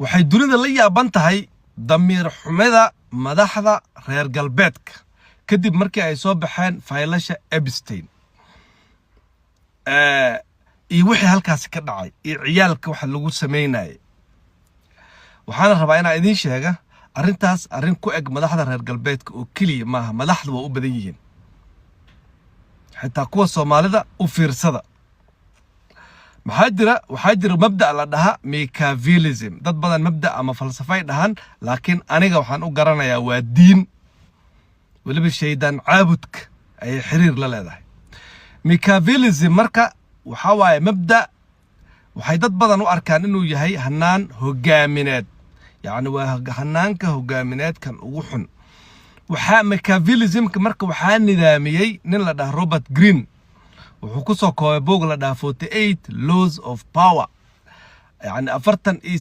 Waxay dunida la yaaban tahay damiir xumida madaxda reer galbeedka kadib markii ay soo baxeen faylasha Epstein iyo wixii halkaasi ka dhacay iyo ciyaalka waxa lagu samaynayay. Waxaana rabaa inaan idiin sheega, arrintaas arrin ku eg madaxda reer galbeedka oo keliya maaha. Madaxdu waa u badan yihiin, xitaa kuwa Soomaalida u fiirsada. Maxaa jira? Waxaa jira mabda' la dhaha Machiavellism. Dad badan mabda' ama falsafay dhahan, laakiin aniga waxaan u garanayaa waa diin, weliba shaydaan caabudka ayay xiriir la leedahay Machiavellism. Marka waxaa waaye mabda' waxay dad badan u arkaan inuu yahay hanaan hogaamineed, yacni waa hanaanka hogaamineedkan ugu xun. Waxaa Machiavellismka marka waxaa nidaamiyey nin la dhaha Robert Greene. Wuxuu ku soo koobay buug la dhaha 48 Laws of Power, yacni 48.